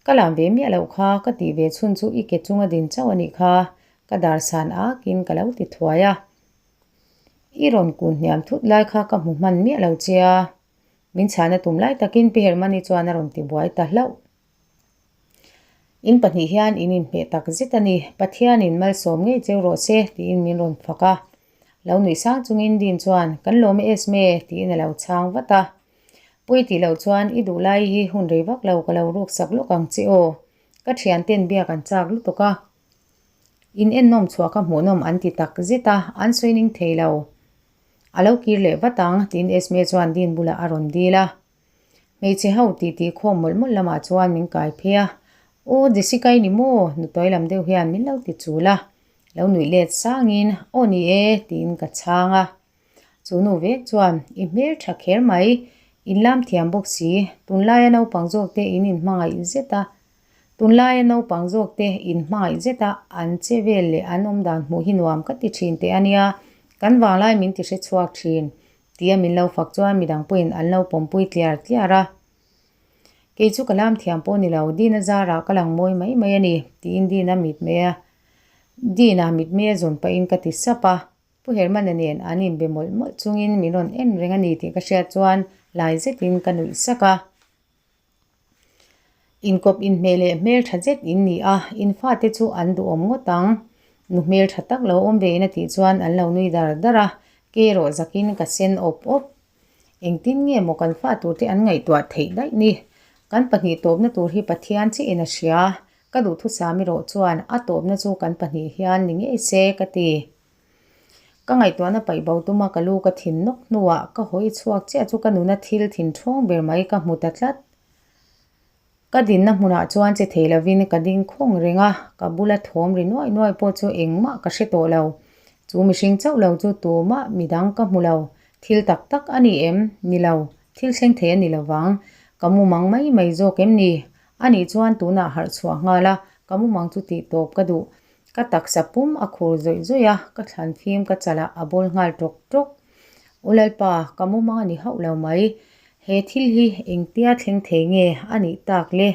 A: Ka lam ve miah loh kha, ka tih ve chhun chu i ke chunga din chauh a nih kha, ka dar san akin ka lo ti thuai a. I rawn kun hniam thut lai kha ka hmu hman miah lo che a, min chhana tum lai takin Pi Hermani chuan a rawn ti buai ta hlauh. In pahnih hian in inhmeh tak zet a ni, Pathianin malsawm ngei cheu rawh se tiin min rawn fak a. Lo nuih sang chungin Dean chuan, Kan lawm e Esme tiin a lo chhang vat a. Pui tih loh chuan i duh lai hi hun rei vak lo ka lo ruk sak lawk ang che aw. Ka thianten biak an chak lutuk a. In ennawm chhuah kha hmuhnawm an ti tak zet a, an sawi ning thei lo. A lo kir leh vat ang tiin Esme chuan Dean bulah a rawn dil a. Hmeichhe ho titi khawm mawlh mawlh lamah chuan min kai phei a, Aw Jessica i ni maw? Nutawi lam deuh hian min lo ti chul a, lo nuih let sangin Aw ni e tiin ka chhang a. Chu nu vek chuan I hmel tha kher mai, in lam thiam bawk si, tunlaia naupang zawk te in inhmangaih zet a, tunlaia naupang zawk te inhmangaih zet a an che vel leh an awmdan hmuh hi nuam ka ti thin teh a nia, kan vanglai min ti hre chhuak thin. Tia min lo fak chuan midang pawhin an lo pawmpui tliar tliar a. Kei chu ka lam thiam pawh ni lo, Dina zarah ka lang mawi mai mai a ni, tiin Dina mitmei a Dina mitmei a zawn pahin ka ti sap a. Pu Hermana nen an inbe mawlh mawlh chungin min rawn en reng a ni tih ka hriat chuan lai zetin ka nuih sak a. Inkawp inhmeh leh hmel tha zet in ni a, in fate chu an duhawm ngawt ang. Nu hmel tha tak lo awm ve in a tih chuan an lo nui dar dar a, ke erawh zakin ka sen awp awp. Engtin nge maw kan fa turte an ngaihtuah theih daih ni? Kan pahnih tawpna tur hi Pathian chiahin a hria, ka duhthusam erawh chuan a tawpna chu kan pahnih hian ni ngei se ka ti. Ka ngaihtuahna paih bo tuma ka lu ka thin nawk hnuah ka hawi chhuak chiah chu ka nuna thil thin ṭhawng ber mai ka hmu ta tlat. Ka dinna hmunah chuan che thei lovin ka ding khawng reng a, ka bula thawm ri nuai nuai pawh chu engmah ka hre tawh lo. Chu mihring chauh lo chu tumah midang ka hmu lo. Thil tak tak a ni em? Ni lo. Thil thleng thei a ni lo vang. Ka mumang mai mai zawk em ni? Anih chuan tunah harh chhuah nghal a, ka mumang chu tih tawp ka duh. Ka taksa pum a khur zawih zawih a, ka thlan fim ka chalah a bawl nghal tawk tawk. U Lalpa, ka mumang a ni hauh lo mai. He thil hi engtia thleng thei nge a nih tak le?